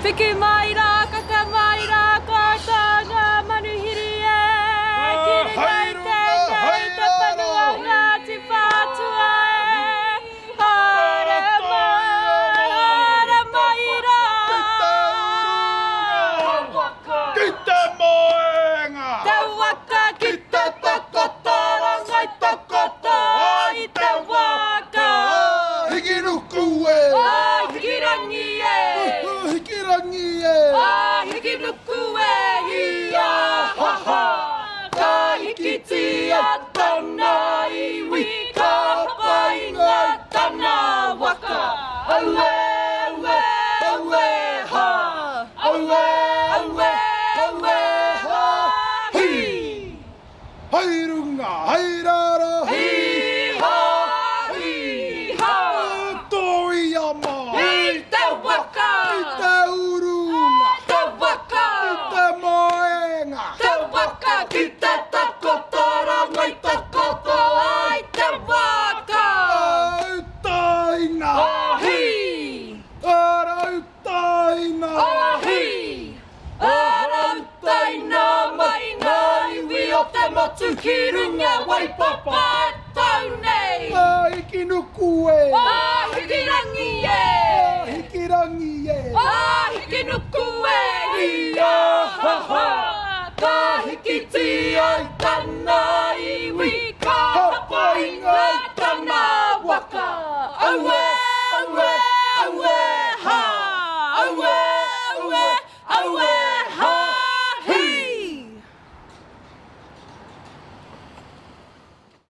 Whiki mai rā, kaka mai rā, koutou ngā manuhiri e, ki runga i tēnei te whenua Ngāti Whātua e, haere mai, haere mai rā. Ki te urunga, ki te moenga. Te waka ki te takoto, rangai takoto ai te waka. Hiki nuku e. A hiki rangi e. Hiki rangi e. A hiki nuku e. Ia ha ha. Ka hikitia tana iwi, ka painga tana waka. Aue, aue, aue, ha. Aue, aue, aue, ha. Hi! Hei runga, hei raro, hi ha, hi ha. Tōia mā. I te waka. I te urunga. Te waka. I te moenga. Te waka ki te takoto, rangai takoto ai te waka. Autaina. Ahi. Arautaina. Ahi. Arautaina mai ngā iwi o te motu ki runga Waipapa e tau nei. A hiki nuku e. A hiki rangi e. A hiki rangi e. A hiki nuku e. Ia ha ha. Ka hikitia i tana.